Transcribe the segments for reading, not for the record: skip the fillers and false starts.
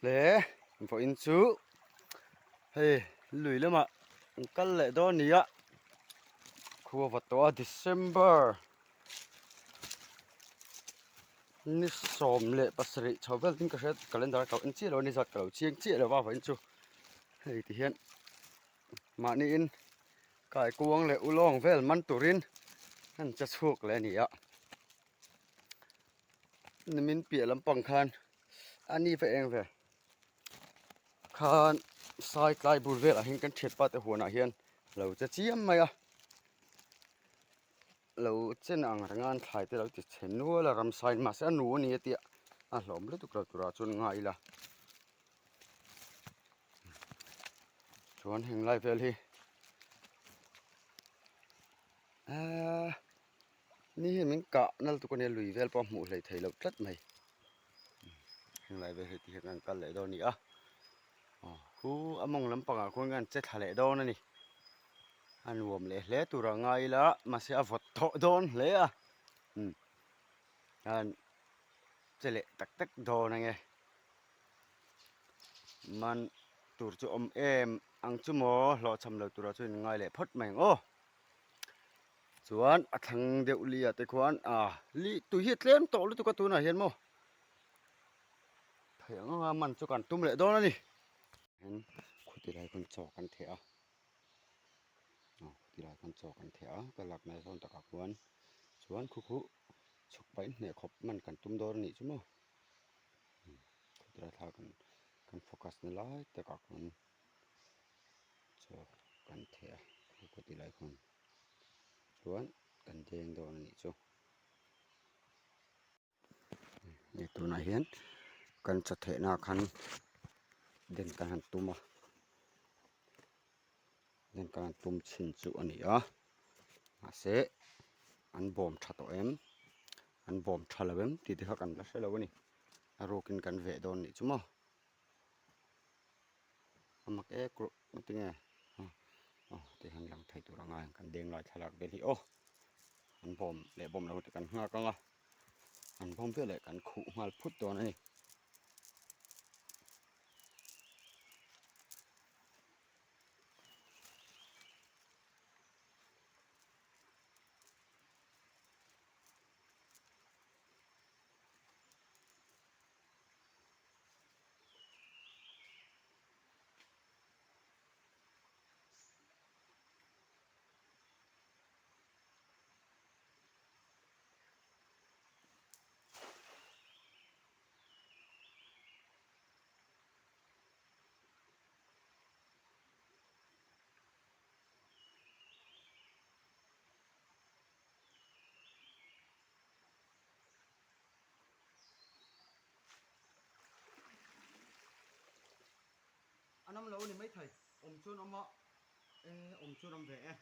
Le vawiin chu hei lui lamah an kal leh dawn a ni a khua va tawh a December ni 17 chho vel tin ka hria calendar ka lo en chiah lo a ni zat ka lo chiang chiah lo va vawiin chu hei ti hian mahniin kaikuang leh ulawng vel man turin an che chhuak leh a ni a. Nimin piah lampang khan a ni va eng ve khan sai tlai bur velah hian kan thianpa te huanah hian lo che chiam mai a lo chen ang reng a an thlai te lo ti chhe nual a ramsa in mahse a nu a ni a tia a hlawm lutuk lo turah chuan ngai ila chuan heng lai vel hi ahh. Ni hi min kah nal tuk ania lui vel pawh a hmuh hleih theih loh tlat mai heng lai vel hi ti hian kan kal leh dawn a ni a aw khu a mawng lampangah khuan kan che thla leh dawn a ni a nuam leh hle tur a ngai ila mahse a vawt tawh dawn hle a umm an che leh tak tak dawn ange man tur chu awm em ang chu maw hlawhchham lo turah chuan in ngai leh phawt mai ang aw. Chuan a thlang deuh li ah te khuan ah li tui hi a tlem tawh lutuk a tunah hian maw theih ang anga man chu kan tum leh dawn a ni. Hian khuti lai khawn chaw kan theh a aw khuti lai khawn chaw kan theh a ka lak mai zawn takah khuan chuan khu khu chhuk pahin hneh khawp man kan tum dawn a nih chu maw khuti lai thla kan kan focus na lai takah khuan. Chaw kan theh a khu ka ti lai khawn chuan kan deng dawn a nih chu hei tunah hian kan chaw thehna ah khan den kan han tum a den kan han tum chhin chu a ni a mahse an bawm tha tawh em an bawm tha lo em tih te kha kan la hre lo a ni a rukin kan veh dawn a nih chu maw. A mak ek rawh engtinge aw ti hian lang thei tur anga kan deng lai thlalak vel hi aw an bawm leh bawm lo te kan nghak anga an bawm vel leh kan khuh nghal phut dawn a ni. An awm lo a ni maithei, awm chuan awm a, e awm chuan awm ve e.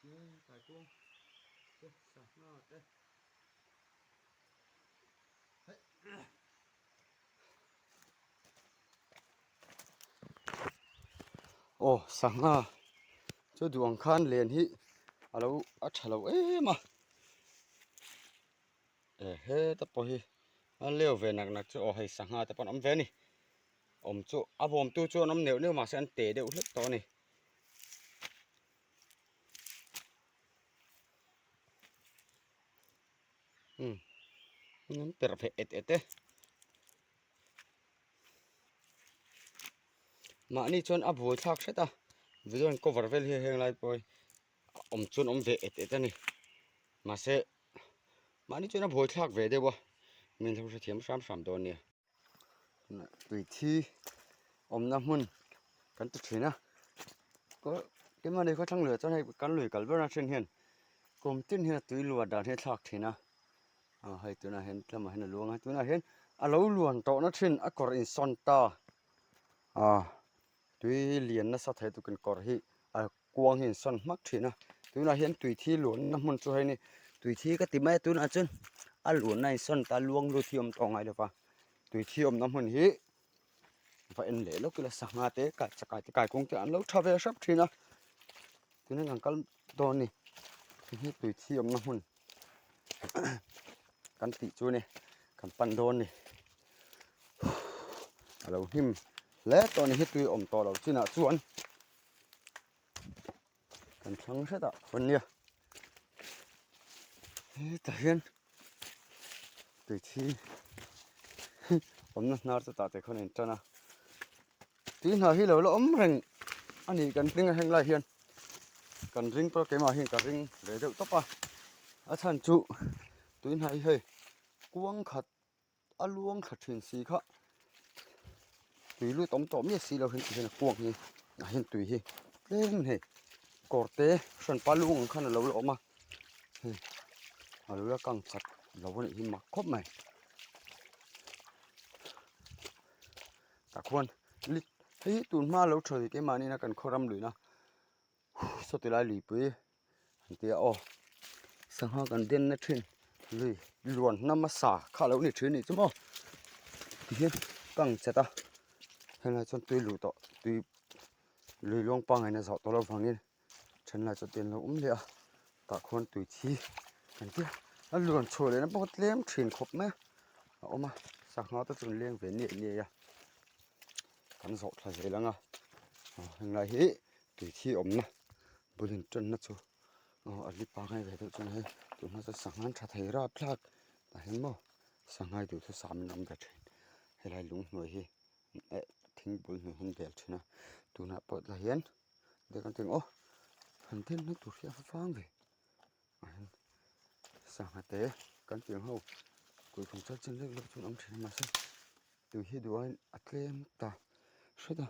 E kaikuang te sangha te. Aw sangha chu duh ang khan len hi a lo a tha lo em a e heta pawh hi a leu ve nak nak chu aw hei sangha te pawh an awm ve a ni awm chu a bawm tu chu an awm neuh neuh mahse an te deuh hlek tawh a ni. Umm an perh ve et et e mahni chuan a buai thlak hret a video an cover vel hi heng lai pawh hi a awm chuan awm ve et et a ni mahse mahni chuan a buai thlak ve deuh a min lo hrethiam hram hram dawn nia. Tui thi awmna hmun kan ti thin a keimahni khawthlang luiah chuan hei kan lui kal ber a then hian kum tin hian a tui luan dan hi a thlak thin a ah hei tunah hian tlem ah hian a luang a tunah hian a lo luan tawhna thin a kawr insawn ta ah tui lian nasa thei tukin kawr hi a kuang hi an sawn hmak thin a tunah hian tui thi luanna hmun chu hei ni tui thi ka ti mai a tunah chuan a luanna in sawn ta luang lut hi a awm tawh ngai lo va tui thi awmna hmun hi va en leh lawk ila sangha te kai chakai te kai kawng te an lo tha ve hrep thin a. Tuna kan kal dawn a ni. Hei hi tui thi awmna hmun kan tih chu a ni. Kan pan dawn a ni. A lo hnim hle tawh a ni. Hi tui awm tawh lo chinah chuan kan thlang hret ah khawn nia. Hetah hian tui thi awmna hnar chu tah te khawn a intan a. Tui hna hi lo la awm reng a ni kan ring a heng lai hian kan ring pawh keimah hian ka ring ve deuh tawp a a chhan chu tui hna hi hei kuang khat a luang thla thin si kha tui lut awm tawh miah si lo hian tihian a kuang hi ah hian tui hi tlem in hei kawr te hranpa luang ang khan a lo la awm a hei a lo la kang chat lo a nih hi mak khawp mai. Tah khuan hei hi tun hma lo tha ve keimahni ina kan khaw ram luihna saw ti lai luipui an tia aw sangha kan den na thin lui luan hnam a sa kha alo ni thin anih chu maw tihian kang chet a helai chuan tui luh tawh tui lui luang pangngai in a zawh tawh loh vangin then lai chu te an lo awm leh a tah khuan tui thi kan tia a luan chhuah leh na pawh tlem thin khawp mai a a awm a sangha te chu an leng ve niaih niaih a kan zawh thla zel ang a henglai hi tui thi awmna bul in tanna chu aw a li pangngai ve deuh chuan hei tunhma chuan sangha an tha thei rap thlak tah hian maw sangha duh chu sam in awm ve thin helai lung hnuai hi eh thing bul hnuai hi an bel thin a tunah pawh tah hian. Dek an tih aw han then na tur hi a vang ve sangha te kan tih ang ho kulhkhum chal chin lek lek chuan a awm thin a mahse tui hi duh aiin a tlem ta hret a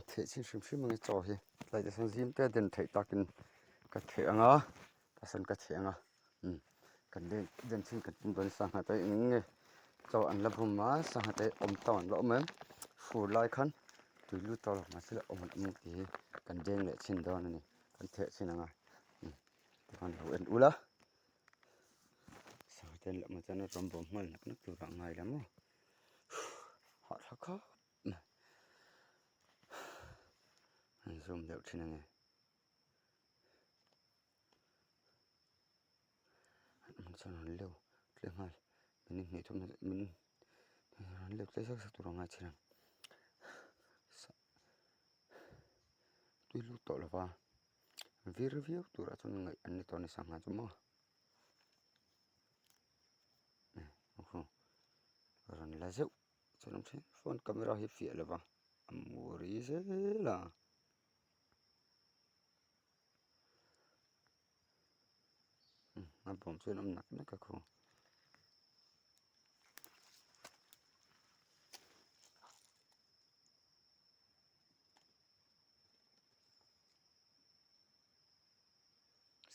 theh chhin hrim hrim ang e chaw hi tlai te sawn zim te a den theih takin ka theh ang a tah sawn ka theh ang a umm kan den den chhin kan tum dawn sangha te eng nge chaw an la bum a sangha te awm tawng an la awm em fur lai khan tui lut tawh lo mahse la awm an awm tih hi kan deng leh chhin dawn a ni kan theh chhin ang a umm tikhan lo en ula sangha te an la awm ah chuan a rawn bawm nghal nak nak tur ah a ngai la maw hahthlak khawp mai an zoom deuh thin ang e. An chuan an leu tle nghal min hnih thum min an leu tle zak zak tur a ngai thin ang tui lut tawh lova vir viau turah chuan ngaih an ni tawh a ni sangha chu maw rawn la zeuh chuan awm thin phone camera hi fiah lova a muri zel a. A bawm chuan awm nak nak a khaw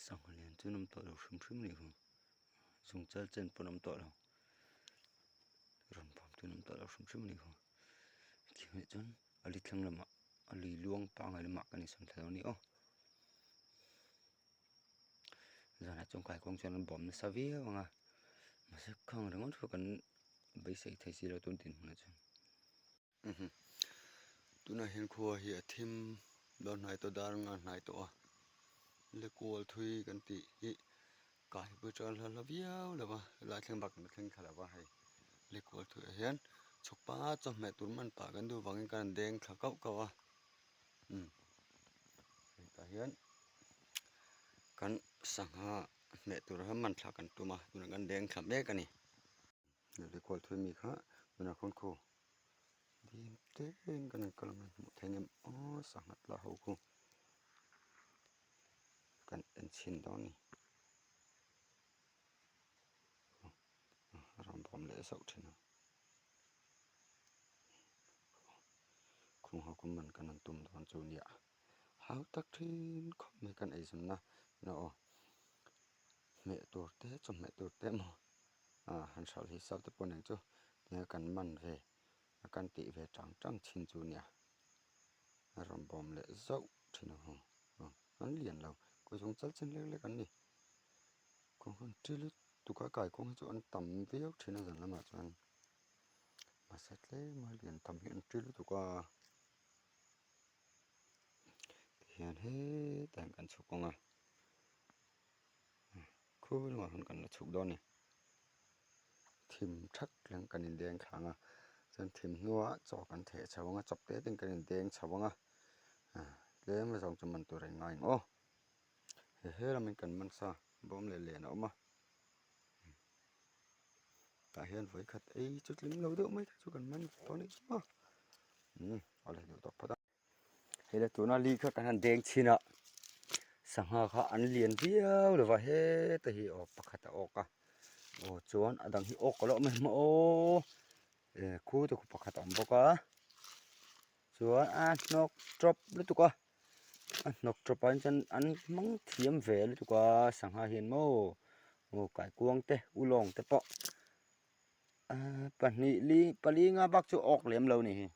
sangha lian chu an awm tawh lo hrim hrim a nih hi zung chal chen pawh an awm tawh lo rawn bawm chu an awm tawh lo hrim hrim a nih hi tihmeh chuan a li thlang lamah a lui luang pangngai lamah kan insawn thla dawn a ni aw. Zanah chuan kaikuang chuan an bawm nasa viau ang a mahse khang ringawt chu kan beisei thei si lo tun dinhmunah chuan. Tunah hian khua hi a thim dawn hnai tawh dar nga hnai tawh a le kual thui kan tih hi kai pawh chuan hla hla viau lo va helai thleng bak kan thleng thla lo va hei le kual thui ah hian chhuk panga chawhmeh tur man pah kan duh vangin kan han deng thla kauh kauh a umm hetah hian kan sangha hmeh tur kha man thla kan tum a tunah kan deng thla mek a ni le kual thui mi kha tunah khawn khu dim te in kan han kal ang a hmuh theih ang em aw sangha tla ho khu kan en chhin dawn a ni a rawn bawm leh zauh thin a. Khung ho khu man kan han tum dawn chu nia hau tak thin khawp mai kan eizawnna na aw hmeh tur te chawhmeh tur te emaw ah han hralh hi sap te pawh nen chu tinge kan man ve a kan tih ve tang tang thin chu nia a rawn bawm leh zauh thin ang hawng an lian lo kawi zawng chal chin lek lek an ni kawng han ṭi lutuk a kaikuang hi chu an tam viau thin a zan lamah chuan. Mahse tlem a lian tam hi an ṭi lutuk a. Hian hetah hian kan chhuk ang a, khu lamah khan kan la chhuk dawn a ni. Thim thak thleng kan indeng thla ang a, chuan thim hnuah chaw kan theh chho ang a, chawp te ten kan indeng chho ang a, tlem azawng chu man tur a inngai ang aw. He he lamin kan man sa bawm leh len a awm a, tah hian vawi khat ei chu tling lo deuh mai chu kan man tawh a nih chu maw. Umm awle duh tawk phawt a. Hei le tuna li kha kan han deng chhin a sangha kha an lian viau lo va heta hi aw pakhat a awk a aw chuan a dang hi awk a lo awm em aw e khu te khu pakhat a awm bawk a chuan a hnawk tawp lutuk a a hnawk tawp ah hian chuan an hmang thiam ve lutuk a sangha hian maw aw kaikuang te ulawng te pawh pahnih li pali nga bak chu awk lem lo a ni hi.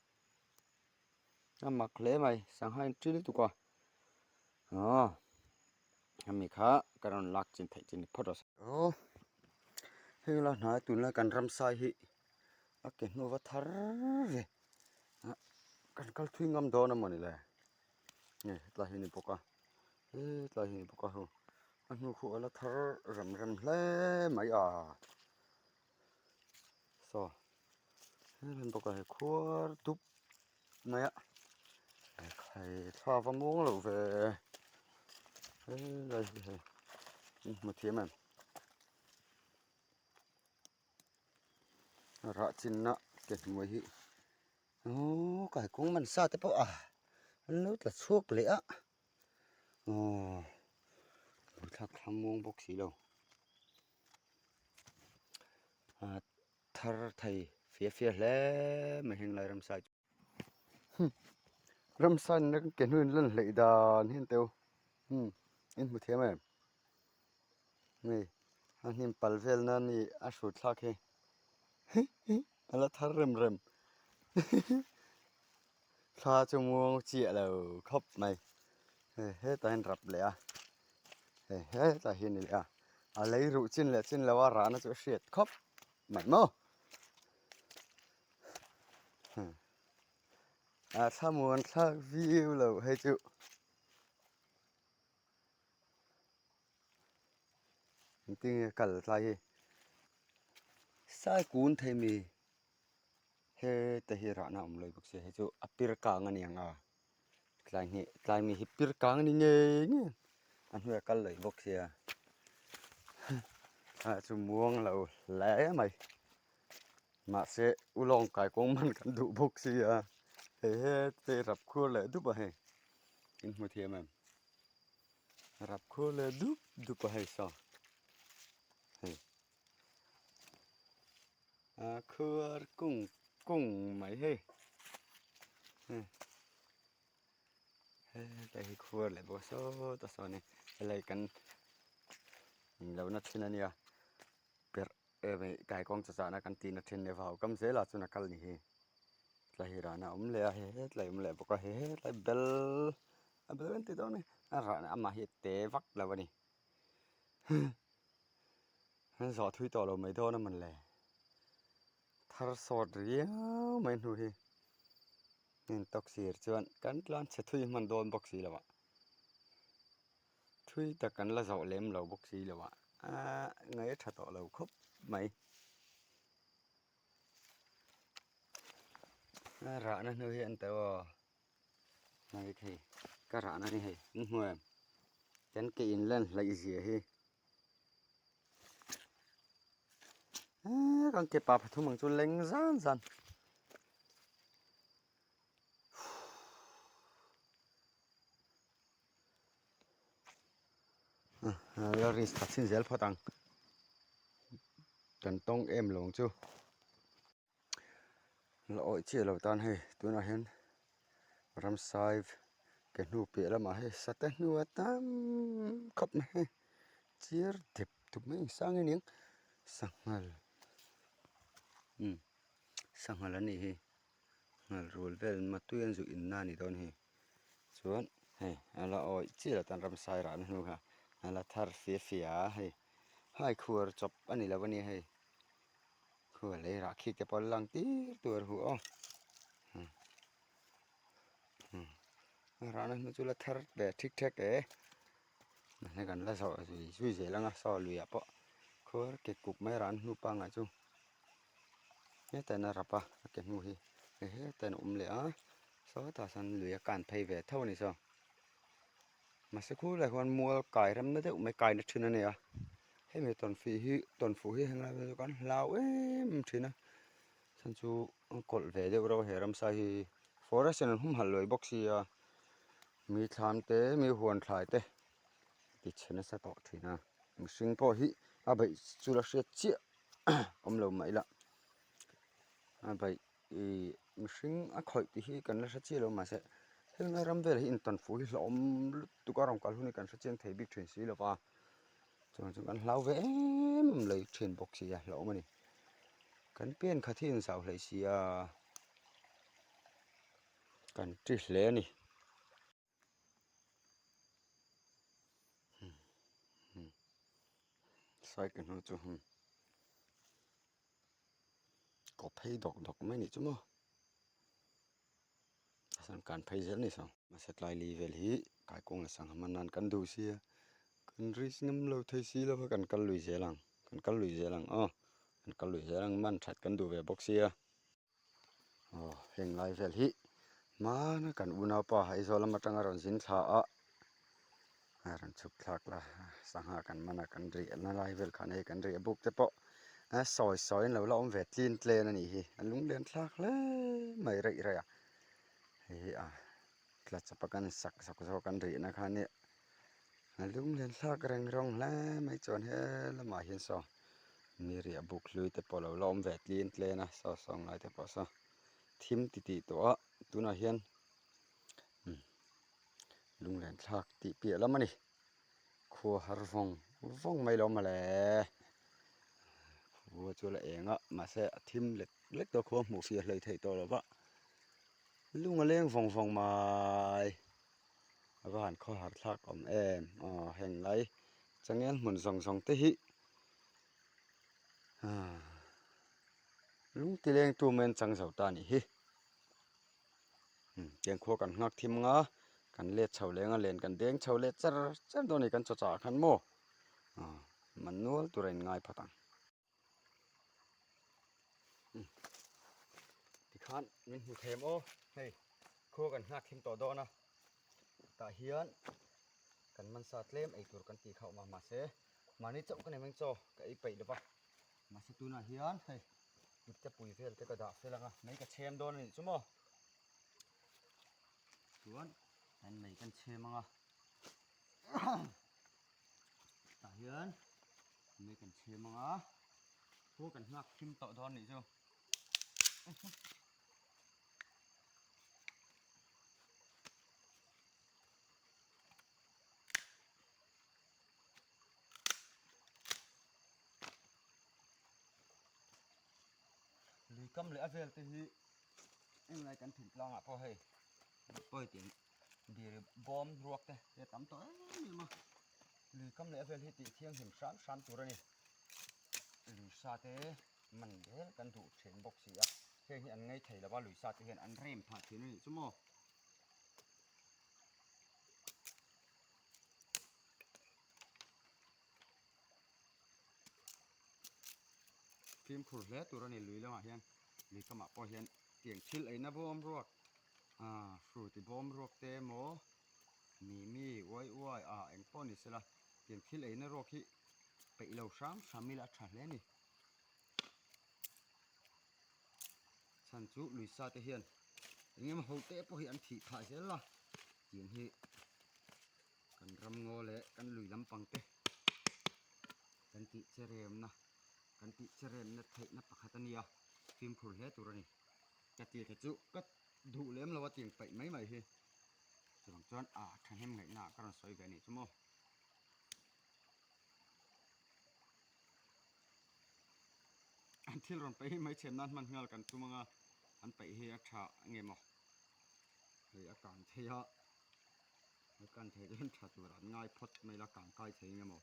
A mak hle mai sangha in ṭil tuk a aw hemi kha ka rawn lak chin theih chin phawt rawh se. Aw heng la hnai tunlai kan ramsai hi a ke hnu va thar ve ah kan kal thui ngam dawn a mawni le nge hetlai hi a ni bawk a hetlai hi a ni bawk a hau a hnu khu a la thar rem rem hle mai a saw. Heng bawk a he khuar dup mai a ekhai thla va muang loh ve helai hi hei in hmu thiam em rah chinna ke hnuai hi aww kaikung man sa te pawh a an lo tla chhuak leh a aww thlak thla muang bawk si lo ah. Thar thei fia fia hle mai heng lai ramsa chu. Ramsa in a ke hnu in lan hleih dan hi an teu umm in hmu thiam em hei a hnim pal vel na ni a hrut thlak hi a la thar rem rem thla chu muang chiah lo khawp mai hei hetah hian rap leh a hei hetah hian a ni leh a a lei ruh chin leh chin lo a rahna chu a hriat khawp. Mai maw a thlamuan thlak viau lo hei chu engtin nge kal tlai hi sai kun thei mi heta hi rahna awm lo bawk sia hei chu a pir kang a niang a tlai hnih tlai mi hi pir kang a ni ngei ngei a hnuaiah kal leh bawk sia ah chu muang lo hle mai mahse ulawng kai kawng man kan duh bawk sia hei hete rap khuar leh dup a hei in hmu thiam em rap khuar leh dup dup a hei saw hei a khuar kung kung mai hei Helai hi khuar leh bawk sawt a sawn hi helai kan inlohna thin a nia perh em hei kaikuang cha chahna kan tihna thin nia vau kam zelah chuan a kal ni hi tlai hi rahna a awm leh a he hetlai a awm leh bawk a he hetlai bel a bel kan tih dawn a ni a rahna amah hi a te vak lo a ni an zawh thui tawh lo mai dawn a mawn le thar sawt riau mai hnu hi. Heng tawk sir chuan kan tlan chhe thui hman dawn bawk si lo ah thui tak kan la zawh lem lo bawk si lo ah ahh ngaih a tha tawh lo khawp mai a rahna hnu hi an teuh aw hei thei ka rahna ni hei an hmu em kan ke in lan hleih zia hi kan ke pa pathum ang chu leng zan zan. La risk tak chin zel phawt ang kan tawng em lo ang chu la awih chiah lo tan hei tunah hian ramsai ke hnu piah lamah hei sate hnu a tam khawp mai hei chiar dep dup mai ang sang aniang sanghal umm. Sanghal an nih hi nghal rul vel matui an zuih inna a nih dawn hi chuan hei a la awih chiah tan ramsai rahna hnu kha a la thar fia fia a hei hai khuar chawp a ni lo a nia hei khuar lei rah khi te pawh a lang tir tur a hu aw. Rahna hnu chu la thar ve thik thek e. Mahse kan la zawh zui zui zel anga saw luiah pawh khuar ke kuk mai rahna hnu pangngai chu hetah hian a rap a, a ke hnu hi hei hetah hian a awm leh a sawtah sawn lui a kan phei ve tho a ni saw. Mahse khulaiah khuan mual kai remna deuh mai kaina thin a ni a, hemi tawnfih hi tawnfuh hi henglai vel chu kan hlau em thin a chhan chu an kawlh ve deuh reuh a he ramsa hi forest in an humhalh luai bawk sia mi thlam te mi huan thlai te ti chhe nasa tawh thin a mihring pawh hi a beih chu la hriat chiah awm lo mah ila a beih Ih mihring a khawih tih hi kan la hre chiah lo mahse helai ram velah hi intawn fuh hi hlauhawm lutuk a rawn kal hun hi kan hre chiang thei bik thin si lo va chuan chu kan hlau ve em em lei thin bawk si a hlauhawm a ni kan pian khat hi inzau hlei si a kan ti hle a ni. Cycle hnu chu kaw phei dawk dawk mai anih chu maw a san kan phei zel ni saw mahse tlai li vel hi kaikung leh sangha man nan kan duh sia kan risk ngam lo thei si lo va kan kal lui zel ang kan kal lui zel ang aw kan kal lui zel ang man that kan duh ve bawk sia. Aw heng lai vel hi hmana kan unaupa Aizawl lam atanga rawn zin thla a a rawn chhuk thlak la sangha kan man a kan riahna lai vel khan hei kan riah buk te pawh a sawi sawi an lo la awm ve tlin tlen a nih hi a lunglen thlak hle mai raih raih a hei hi a tla chawp a kan sak zawk zawk kan rihna kha nia a lunglen thlak reng rawng hle mai chuan he lamah hian saw mi riah buk hlui te pawh a lo la awm ve tlin tlen a saw sawng lai te pawh saw thim ti tih tawh a tunah hian lunglen thlak tih piah lam a ni khua har vawng vawng mai lo mawle khua chu a la eng a mahse a thim lek lek tawh a khua hmuh fiah hlei theih tawh lo va. Lung a leng vawng vawng mai a va han khawhar thlak awm em aw heng lai changel hmun zawng zawng te hi ah lung ti leng tu mai an chang zo ta anih hi tiang khua kan nghak thim ang a kan let chho leng a len kan deng chho leh char char dawn a ni kan chaw chah ah khan maw ah man nual tur a inngai phawt ang. Tikhan min hmu thei em aw hei khua kan nghak thim tawh dawn a tah hian kan mansa tlem ei tur kan tih kha awm a mahse mahni chauh ka nei mai chaw ka ei peih lova mahse tunah hian hei ipte pui vel te ka dah fel ang a mei ka chhem dawn a nih chu maw chuan kan mei kan chhem ang a tah hian mei kan chhem ang a khua kan nghak thim tawh dawn nih chu lui kam leh a vel te hi englai kan thing tlangah pawh hei pawi tih Diri bawm ruak te hi a tam tawh em em a, lui kam leh a vel hi tih thianghlim hram hram tur a ni. Lui sa te man zel kan duh thin bawk si a, heng hi an ngei thei lo va, lui sa te hian an rem phah thin a nih chu maw. Fimkhur hle tur a ni lui lamah hian lui kamah pawh hian tiang thil eina bawm ruak ah fruity bawm ruak te emaw mimi uai uai ah eng pawh ni sela tiang thil eina ruak hi peih lo hram hram ila a tha hle a ni. Chhan chu lui sa te hian eng emaw ho te pawh hi an thih phah zel a tiang hi. Kan ram ngaw leh kan lui lampang te kan tih cheremna kan tih cheremna theihna pakhat a nia fimkhur hle tur a ni. Ka tih kha chu ka duh lem lo a tiang paih mai mai hi chuvang chuan a thahnem ngaihna ah ka rawn sawi ve a nih chu maw. An thil rawn paih hi mai chhem nan hman nghal kan tum anga an paih hi a tha nge maw hei a kang thei a. He kan theih hian tha tur an ngai phawt mai la kang kai thei nge maw.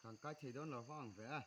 Kan kai thei dawn lo vang ang ve a.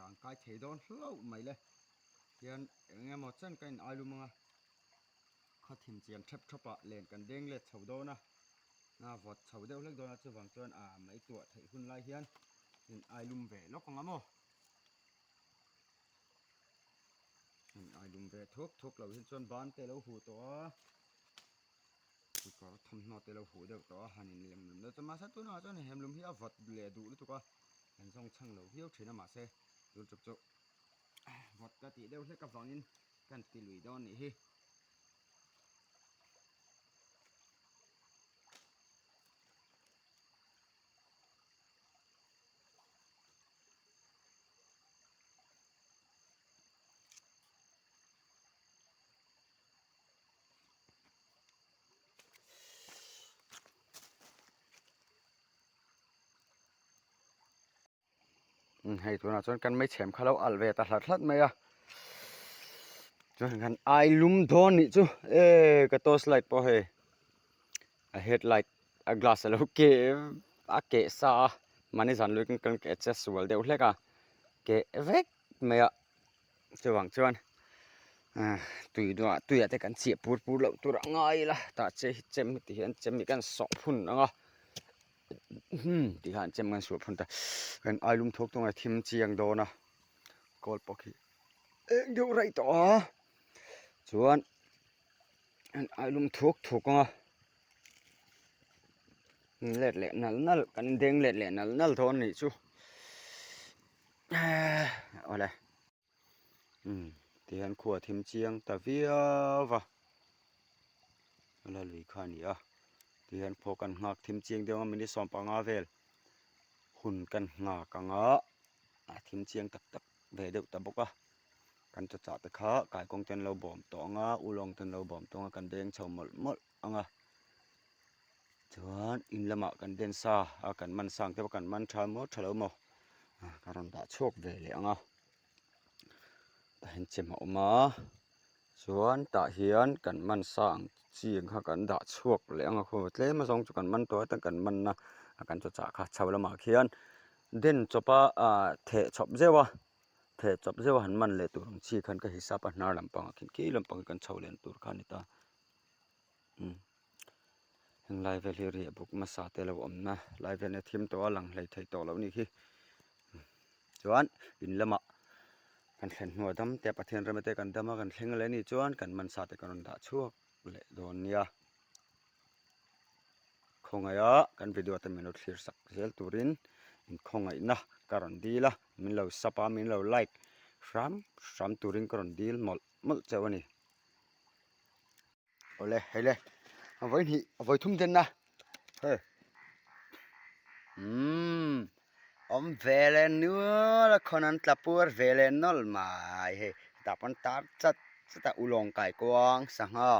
Kang kai thei dawn hlauh mai le hian eng emaw chen ka in ai lum anga khaw thim chian thep thawp ah len kan deng let chho dawn a a vawt chho deuh hlek dawn a chuvang chuan a mei tuah theih hun lai hian in ai lum ve lawk ang a maw. Ai lum ve thuk thuk lo hi chuan ban te lo huh tawh a kekawr thawmhnaw te lo huh deuh tawh a han in lem lum deuh chuan mahse tunah chuan hem lum hi a vawt leh duh lutuk a kan zawng chhang lo viau thin a mahse tun chuk chu vawt ka tih deuh hlek avangin kan ti lui dawn nih hi. Hei tunah chuan kan meichhem kha lo alh ve ta hlat hlat mai a chuan kan ai lum dawn nih chu e ka torch light pawh hei a headlight a glass alo keh a keh sa a mahni zan lui kan keh che sual deuh hlek a keh vek mai a chuvang chuan tui duah tuiah te kan chiah pur pur loh tur a ngai ila tah che hi chem hi ti hian chem hi kan sawh phun ang a ti hian chem kan suah phun ta kan ai lum thuk thung a thim chiang dawn a kawl pawh khi eng deuh raih tawh a chuan. An ai lum thuk thuk ang a let leh nal nal kan deng let leh nal nal dawn anih chu awle tihian khua thim chiang ta viau va la lui kha a ni a tihian phaw kan nghak thim chiang deuh a minute sawmpanga vel hun kan nghak ang a a thim chiang tak tak ve deuh ta bawk a. Kan chawchah te kha kaikawng te an lo bawm tawh ang a ulawng te an lo bawm tawh ang a kan deng chho mawlh mawlh ang a chuan in lamah kan den sa a kan man sang te pawh kan man tha maw tha lo maw ka rawn dah chhuak ve leh ang a tah hian chem a awm a chuan tah hian kan man sa ang chi ang kha kan dah chhuak leh ang a khaw tlem azawng chu kan man tawh a chuan kan man na a kan chawchah kha chho lamah khian den chawp a ah theh chawp zeuh a. Theh chawp zeuh a han man leh tur ang chi khan ka hisap a hnar lampang ah khian khi lampang hi kan chho len tur kha a ni ta umm heng lai vel hi riah buk hmasa te lo awm na lai vel hi a thim tawh a lang hlei thei tawh loh a nih khi chuan in lamah kan thlen hnuah dam te Pathian rama te kan dam a kan thleng leh a nih chuan kan man sa te kan rawn dah chhuak leh dawn nia. Khawngaih a kan video te min lo thlir sak zel turin in khawngaihna ka rawn dil a min lo sub a min lo like hram hram turin ka rawn dil mawlh mawlh chauh a ni. Awle hei le a vawi hnih a vawi thum den na hei umm awm ve leh nual a khawn an tla puar ve leh nawlh mai hei hetah pawn tar chat chat a ulawng kaikuang sangha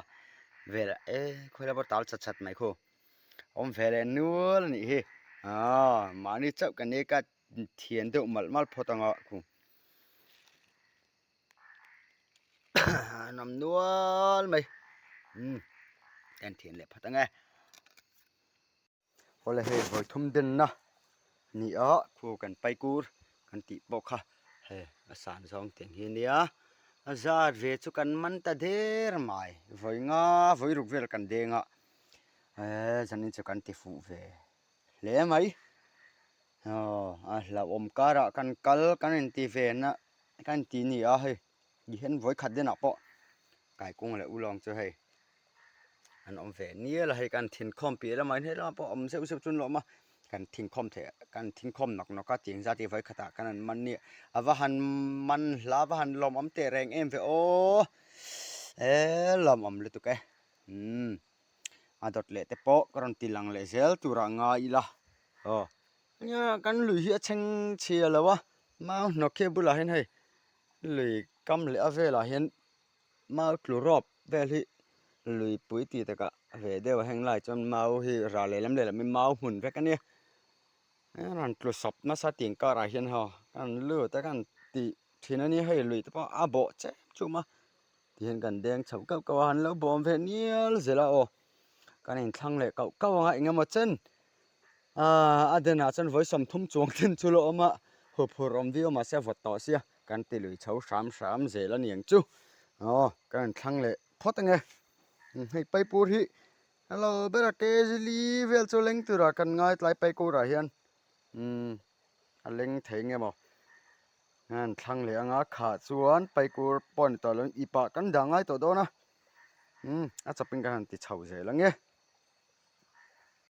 vel e khawilai pawh tal chat chat mai khu awm ve leh nual a nih hi aaa mahni chauh ka nia ka thian deuh malh malh phawt ang a khu an awm nual mai umm ka inthian leh phawt ang e. Awle hei vawi thum denna ni a khu kan pai kur kan tih pawh kha hei a san zawng tiang hi ania A zat ve chu kan man ta der mai, vawi nga vawi ruk vel kan deng a, eee zanin chu kan ti fuh ve hle mai. Aw a hlauhawm karah kan kal kan inti ve na kan inti ni a hei ti hian vawi khat denah pawh kaikung leh ulawng chu hei an awm ve nial a hei kan thinkhawm piah lamah hian helamah pawh awm zeuh zeuh chu an lo awm a kan thinkhawm theih kan thinkhawm nawk nawk a tiang zat hi vawi khatah kan han man nia a va han man hla a va han lawmawm teh reng em ve aw eee lawmawm lutuk e umm a dawt leh te pawh ka rawn ti lang leh zel turah ngai ila aw nia kan lui hi a chheng chhia lo a mau hnawk hi a bulah hian hei lui kam leh a velah hian Mau tlu rawp vel hi lui pui tih takah ve deuh a heng lai chuan mau hi ral lehlam lehlam in mau hmun vek a nia a rawn tlu sawp nasa tih karah hian haw kan lut a kan tih thin a nia hei lui te pawh a bawh chem chum a tihian kan deng chho kauh kauh a an lo bawm ve nial zel a aw kan inthlang leh kauh kauh ang a eng emaw chen ahh a denah chuan vawi 30 chuang ten chu la awm a huphurh awm viau mahse a vawt tawh sia. Kan ti lui chho hram hram zel a niang chu. Aw, ka rawn thlang leh phawt ange. Hei paipur hi hello bera kg li vel chu leng turah kan ngai tlai paikurah hian umm a leng thei nge maw. A rawn thlang leh anga khah chuan paikur pawh a ni tawh lo ipah kan dah ngai tawh dawn a. Umm a chawpin kan han ti chho zel ange.